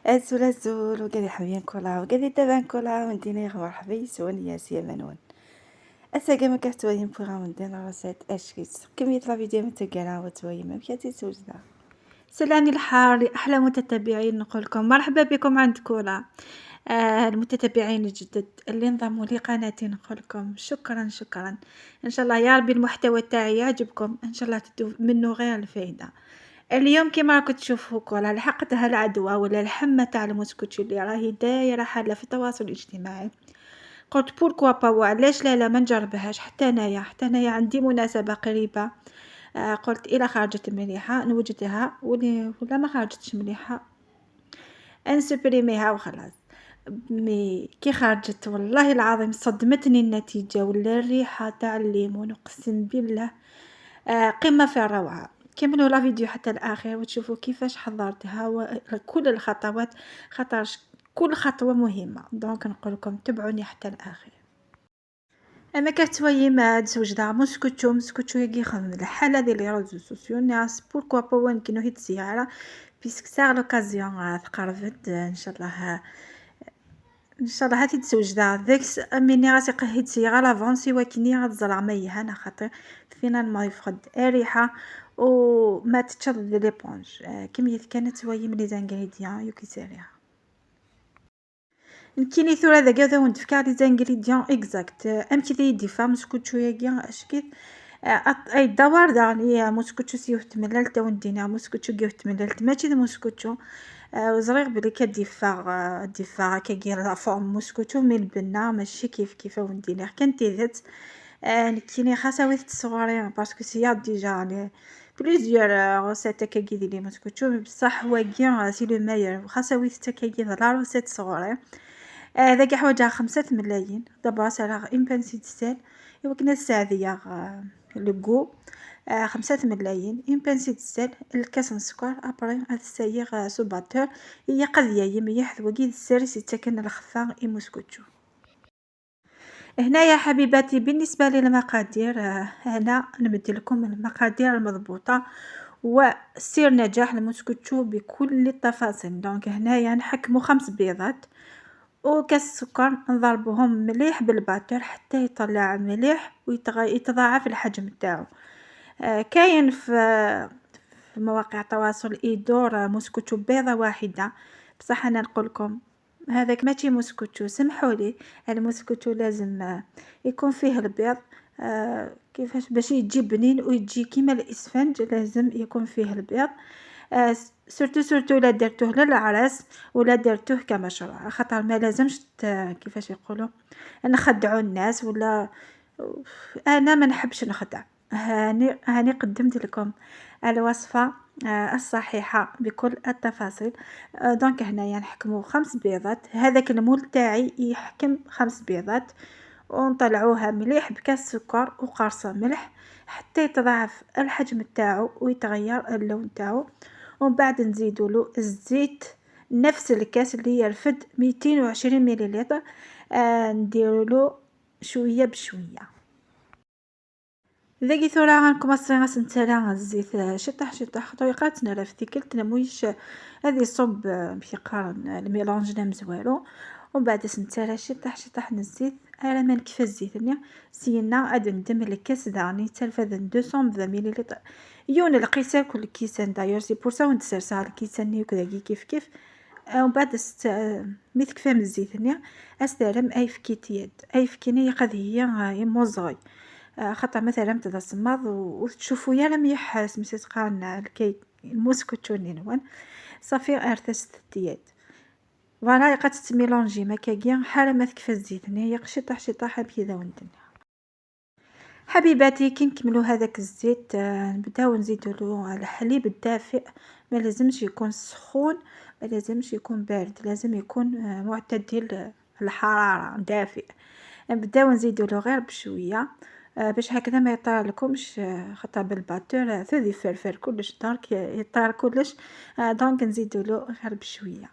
أزول أزول وقالي حبيبي نكولا وقالي دابا نكولا ونديني مرحبا يسون يا سي منون أساقا ما كحتوين بوغا وندينا راسات أشكيت كمية لا فيديو متقالا وتوين ما مكاتي توجدا. سلامي الحار لأحلى متتبعين، نقول لكم مرحبا بكم عند كولا. المتتبعين الجدد اللي انضموا لقناتي نقول لكم شكرا شكرا. ان شاء الله يا ربي المحتوى تاعي يعجبكم، ان شاء الله تدوا منه غير الفايدة. اليوم كما راكم تشوفوا كولا لحقتها العدوى ولا الحمى تاع المسكوتشو اللي راهي دايرة حاله في التواصل الاجتماعي. قلت pourquoi pas، وعلاش لا لا ما نجربهاش، حتى انايا عندي مناسبة قريبه. قلت الى خرجت مليحة نوجدها، ولا ما خرجتش مليحة نسبريميها وخلاص. mais كي خرجت والله العظيم صدمتني النتيجة ولا الريحة تاع الليمون، اقسم بالله قمة في الروعة. كملوا la vidéo حتى الاخير وتشوفوا كيفاش حضرتها وكل الخطوات، خاطرش كل خطوة مهمة. donc نقول لكم تبعوني حتى الاخير. اما كتوي ما تزوج موسكوتشو، موسكوتشو يجي خدم الحالة ديال les réseaux sociaux ناس pourquoi pas وين كينو هي الزيارة puisque ça l'occasion تقربت ان شاء الله. ان شاء الله هاتي تزوج داك مني غاسي قهيت سيغا l'avance وكني غتزرع ميها انا خاطر finalement يفقد الريحة وما تتشد l'éponge. كمية كانت وهي من les ingrédients يوكي ساريها نكيني ثورة ذا كذا ونتفكر les ingrédients exacts. ام كي يدي فا موسكوتشو ياكي اشكيت اي دوار داني موسكوتشو سيوه تملالت وندينا موسكوتشو كيوه تملالت ماشي موسكوتشو. وزريغ بلي كديفا ديفا كاكي la forme موسكوتشو mais البنه ماشي كيف كيف وندينا كان تيذت. نكيني خاصة ويت تصغري parce que c'est déjà les plusieurs recettes كاكي ديال موسكوتشو بصح هو كي c'est le meilleur خاصة ويت كاكي la recette صغري. ذاك حوايجها 5 ملايين دابا سالا une pincée de sel ايوا كنا السعديه le goût. 5 ملايين une pincée de sel الكاس السكر après هاد السايغ sous batteur هي قضية يميح ذوكي السيريس يتكن الخفا موسكوتشو. هنايا حبيباتي بالنسبة للمقادير، هنا نمد لكم المقادير المضبوطه وسير نجاح الموسكوتشو بكل التفاصيل. donc هنايا نحكمو 5 بيضات وكاس السكر نضربوهم مليح بال batteur حتى يطلع مليح ويتضاعف الحجم تاعو. كاين في مواقع التواصل يدور موسكوتشو بيضة واحدة، بصح انا نقول لكم هذاك ماشي موسكوتشو، سمحوا لي. الموسكوتشو لازم يكون فيه البيض. كيفاش باش يجي بنين ويجي كيما الاسفنج لازم يكون فيه البيض. surtout لا درتوه للعراس ولا درتوه كمشروع، خاطر ما لازمش كيفاش يقولوا نخدعوا الناس، ولا انا ما نحبش نخدع. هاني قدمت لكم الوصفة الصحيحة بكل التفاصيل. donc هنايا نحكمو 5 بيضات، هذاك ال moule تاعي يحكم 5 بيضات، ونطلعوها مليح بكاس سكر وقرصه ملح حتى يتضاعف الحجم تاعو ويتغير اللون تاعو. ومن بعد نزيدو له الزيت نفس الكاس اللي يرفد 220 مليلتر. نديرو له شوية بشوية. ذاكي ثورة غنكوماسي غاسنتالا الزيت شطح شطح خاطر يقاتنا راه في كلتنا مويش هذه صب باش يقارن ال mélange لا مزوالو. ومن بعد سنتالا شطح شطح الزيت على ما نكفى الزيت ني سينا عاد ندم الكاس داني تلفذ 220 مليلتر يون القيسه كل كيسان داير c'est pour ça ونتسرسها الكيسان ني وكذا كيف كيف. ومن بعد مي تكفى من الزيت ني استلم اي فكيتيات اي فكيني قد هي يموزغي. خاطر مثلا تدا الصماض وتشوفوا يا لم يحس مسيت قان الكيك الموسكوتشو نوان صافي ارتست تيات voilà يقعد تميلونجي ما كاكيا حاله ما تكفى الزيت هي شطح شطح بكذا وندن. حبيباتي كي نكملوا هذاك الزيت نبداو نزيدوا له الحليب الدافئ. ما لازمش يكون سخون، ما لازمش يكون بارد، لازم يكون معتدل الحرارة دافئ. نبداو نزيدوا له غير بشوية باش هكذا ما يطير لكمش، خاطر بال batteur ثذي فرفر كلش دارك يطير كلش. donc نزيدوا له غير بشوية.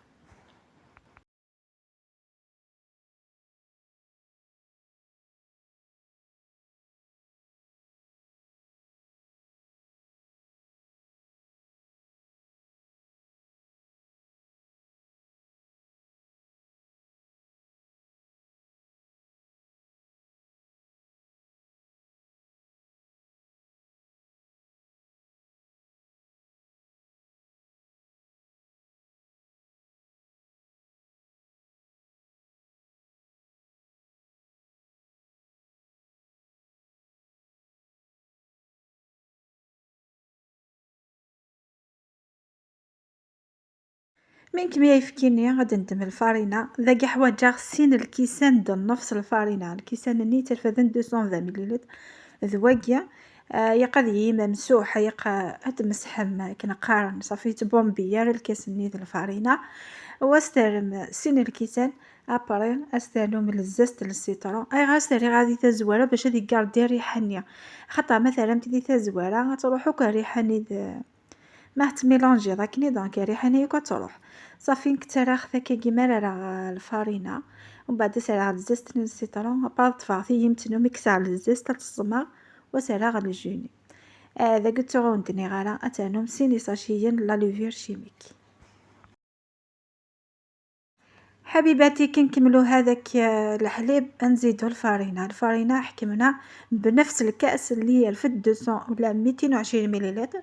من كمية يفكيني غادي ندم الفارينة ذاك حواجا سين الكيسان د نفس الفارينة الكيسان ني ترفدن 220 مليلتر ذواكيا يقد ممسوح يقا تمسحم كنقارن صافي تبومبيار الكاس ني د الفارينة واسترم سين الكيسان ابري استرنو من الزست للسيترون اي غاستري غادي تزواره باش هذيك كاردي ريحانيه خاطر مثلا تدي تزواره تروحو كريحاني ما تميلونجي راكني دونك ريحانيه كتروح صافي نكتراخ ثاكا كيما راه الفارينه ومن بعد سرع الزست للسيترون بعد طفا يمتنو ميكسع الزست تصمر وسرع الجوني هذا قلت غوندني غالا اتانوم سيني ساشيين لا لوفير شيميك. حبيباتي كي نكملو هذاك الحليب نزيدو الفارينه. الفارينه حكمنا بنفس الكأس اللي هي في 200 ولا 220 مليلتر،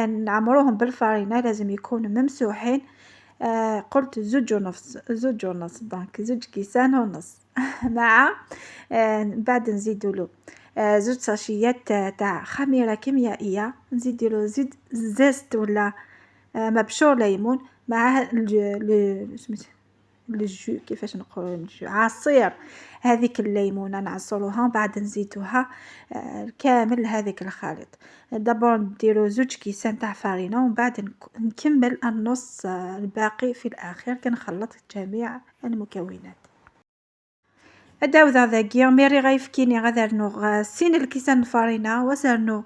نعمروهم بالفارينه لازم يكونوا ممسوحين. قلت زوج ونص، زوج ونص donc زوج كيسان ونص مع بعد نزيدو له زوج ساشيات تاع خميره كيميائية، نزيدو له زيت zeste ولا مبشور ليمون مع ال jus كيفاش نقولوا ال jus عصير هذيك الليمونه نعصروها بعد نزيدوها كامل هذيك الخليط. d'abord نديرو زوج كيسان تاع فرينه ومن بعد نكمل النص الباقي في الاخير كنخلط جميع المكونات. اداوذا ذاكي ميري غيفكيني غادا رنو سين الكيسان الفرينة وسرنو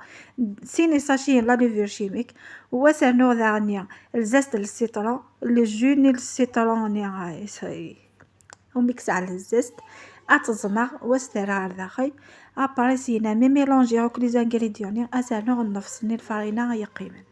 سين sachets la levure chimique وسرنو ذاغنيا ال zeste ال citron le jus ني ال citron ني وميكس على ال zeste اتزمر وسترا داخل après سينا مي mélanger كل les ingrédients اسرنو النفس ني الفرينة يقيمن.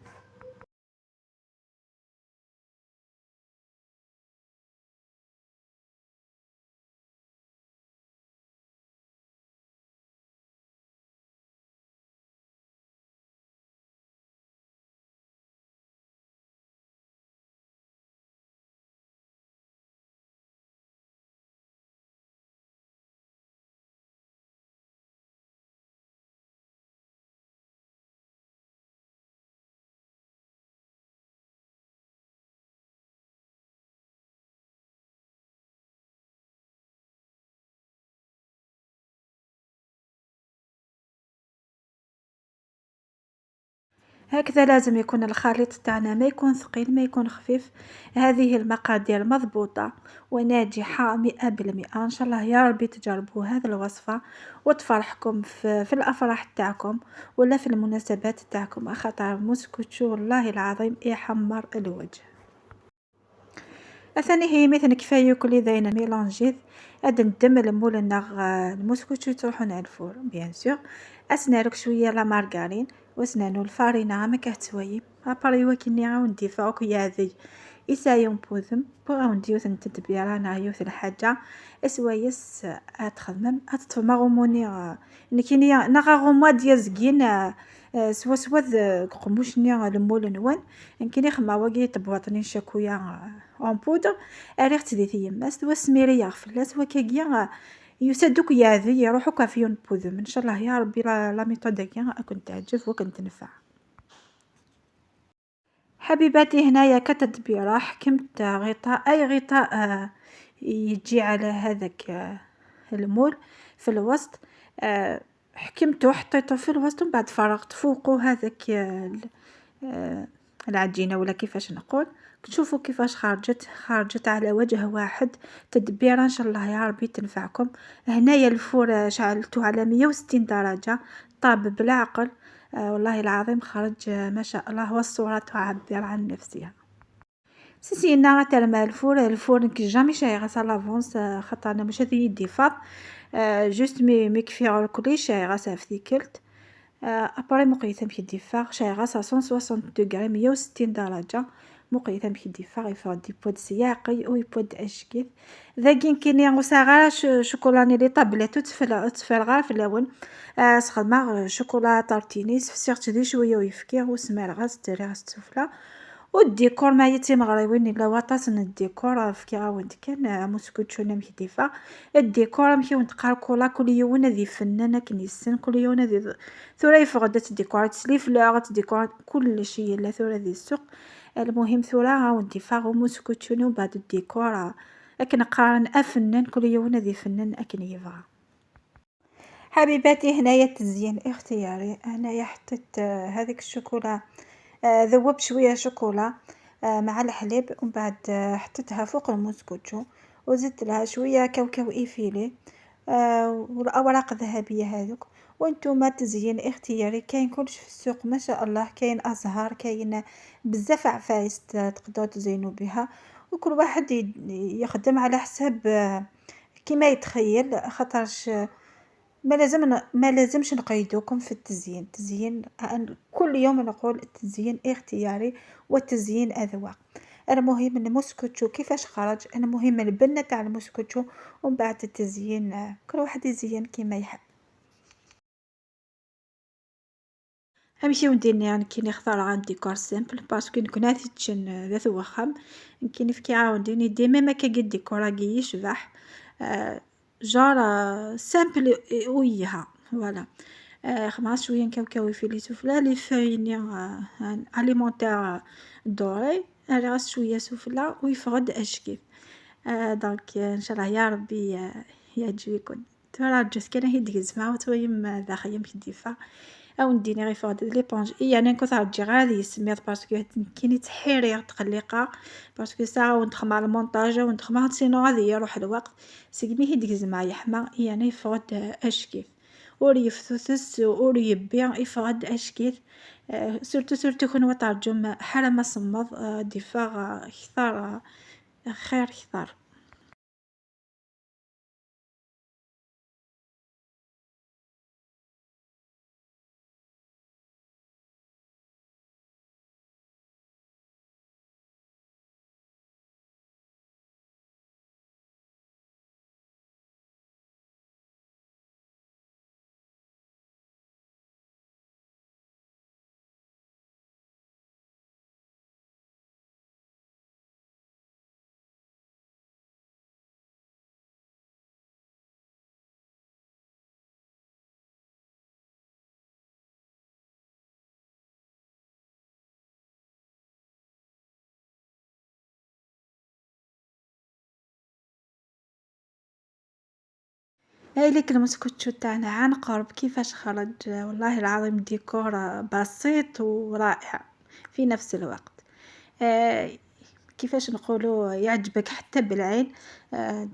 هكذا لازم يكون الخليط تاعنا ما يكون ثقيل ما يكون خفيف. هذه المقادير مضبوطة وناجحة 100%. إن شاء الله يا ربي تجربوا هذه الوصفة وتفرحكم في الأفراح تاعكم ولا في المناسبات تاعكم، خاطر موسكوتشو والله العظيم يحمر الوجه. الثاني هي مثل كفاية كل ذاين mélanger هاد ندم ال moule ناغ الموسكوتشو تروحون على ال four bien sûr. اسنالك شوية la margarine وسنانو الفارينة ما كتسوي après وكني عاون ديفاوك يا ذي إسايون بوذم بوغاون ديوث نتدبيرة نايوث الحاجة اسوايس اتخدمم اتطفما غوموني نكيني نغا غوما ديال زكين سوا سوا قموشني ال moule نوان نكيني خما واكي تبواطني شاكويا en poudre اريغ تدي تيماس توا سميريا فلاس وكاكيا يسدوك يا ذي يروحو كافيون بوذم. ان شاء الله يا ربي la méthode كي اكون تعجب وكنت تنفع. حبيباتي هنايا كتدبيره حكمت غطاء اي غطاء يجي على هذاك ال moule في الوسط، حكمته حطيته في الوسط ومن بعد فرغت فوقه هذاك العجينة ولا كيفاش نقول. تشوفوا كيفاش خرجت على وجه واحد. تدبيره ان شاء الله يا ربي تنفعكم. هنايا ال four شعلته على 160 درجه، طاب بالعقل والله العظيم خرج ما شاء الله، والصورة تعبر عن نفسها. سيسينا غترمى ال four، ال four كي jamais شاي غاس l'avance خاطر انا مش هذه يدي فاض juste مي كفي كلي شاي غاس في كلت après مقيته مشي ديفار شاي غاس 160 degrés 160 درجه مقيته مشي ديفار يفور دي بود سياقي و يبود اشكيت ذاكين كيني غوسا شوكولاني les tablettes تفل غير في اللون سخدمة chocolat tartiner سيرت دي شوية ويفكي وسمار غاز تري غاز تسفلا والديكور ما يتي مغربين الا واطاس الديكور فكي غاوند كان موسكوتشو نمشي ديفا الديكور مشي ونتقار كولا كل يوم ذي فنانة كنيسن كل يوم ذي ثورا يفغد الديكور تسلي فلاغ ديكور كل شيء لا ثورا ذي السوق المهم ثورا وانتفاغ موسكوتشو ومن بعد الديكور اكن قارن افنن كل يوم ذي فنن اكن يبغى. حبيباتي هنايا التزيين اختياري، هنايا حطيت هذيك الشوكولا، ذوبت شوية شوكولا مع الحليب، ومن بعد حطيتها فوق الموسكوتشو وزدت لها شوية كاوكاو effilé والاوراق الذهبية هذوك. وانتم تزيين اختياري، كاين كلش في السوق ما شاء الله، كاين ازهار، كاين بزاف عفايس تقدروا تزينوا بها، وكل واحد يخدم على حساب كيما يتخيل، خاطرش ما لازمش نقيدوكم في التزيين. التزيين كل يوم نقول التزيين اختياري والتزيين اذواق. المهم الموسكوتشو كيفاش خرج، المهم البنه تاع الموسكوتشو، ومن بعد التزيين كل واحد يزين كيما يحب. امشيو ندير يعني كي نختار عندي décor simple parce que نكون تشن ذات وخم كي نفكي عاوديني ديما ما كي ديكور يشبح genre simple وياها voilà. خمس شوية كاوكاو effilé سفلى les feuilles alimentaires dorées غاس شوية سفلى ويفغد اشكيف. donc ان شاء الله يا ربي يعجبكم. ترى جوز كان هي ديك وتويم داخل يمشي ديفا او نديني غير فوق l'éponge يعني نكون ترجي غادي يسميط parce que كيني تحيري تقليقه parce que ساعة وندخل مع المونتاج وندخل sinon غادي يروح الوقت سيكمي هي ديك زعما يحمى يعني يفغد اشكيف اور يفتوتس اور يبيع يفغد اشكيف. surtout كون ترجم حالة ما صمد ديفا كثر خير كثر. هايليك المسكوتشو تاعنا عن قرب كيفاش خرج، والله العظيم ديكور بسيط ورائع في نفس الوقت. كيفاش نقولوا يعجبك حتى بالعين.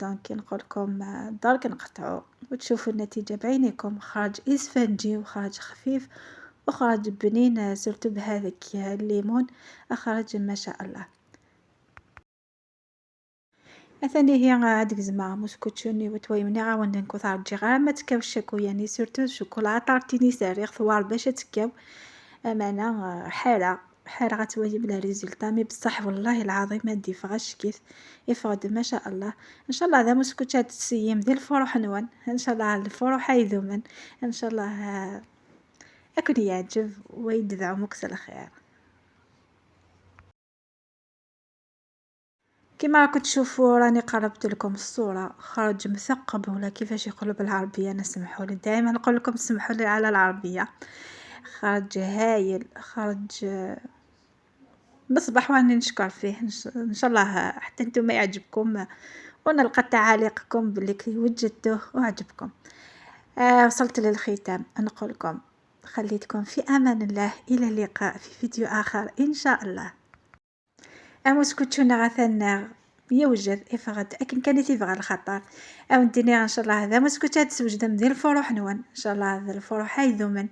donc نقول لكم درك نقطعو وتشوفوا النتيجة بعينيكم. خرج اسفنجي وخرج خفيف وخرج بنين، surtout بهذاك الليمون خرج ما شاء الله. ثاني هي هاديك زعما موسكوتشوني وتويمني غاون نكو ترجي غير ما تكاوش شاكو يعني surtout chocolat tartiner ساريغ ثوار باش تكاو امانه حاله حاله غتولي بلا résultat mais بصح والله العظيم ما ديفغاش كيف يفغد ما شاء الله. ان شاء الله هذا موسكوتشات تسيم ديال الفروح نوان ان شاء الله الفروح يذومن ان شاء الله اكل يعجب ويدعو مكسل الخير. كما راكم تشوفوا راني قربت لكم الصورة، خرج مثقب ولا كيفاش يقولوا بالعربية، انا سمحوا لي دائما نقول لكم سمحوا لي على العربية. خرج هايل، خرج مصباح واني نشكر فيه. ان شاء الله حتى نتوما يعجبكم ونلقى تعاليقكم باللي وجدتوه وعجبكم. وصلت للختام، نقول لكم خليتكم في امان الله، الى اللقاء في فيديو اخر ان شاء الله. اموسكوتشونا غاثنا يوجد افغد اكن كان تيبغى الخطر او نديني ان شاء الله هذا مسكوتات تسوجد ديال الفروح نوان ان شاء الله هذا الفروح يذومن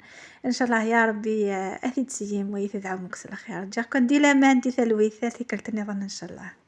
ان شاء الله يا ربي اثي تسيم ويتدعو مكس الخير. جاكم دي لامان دي ثلويث ثيكلتني ظن ان شاء الله.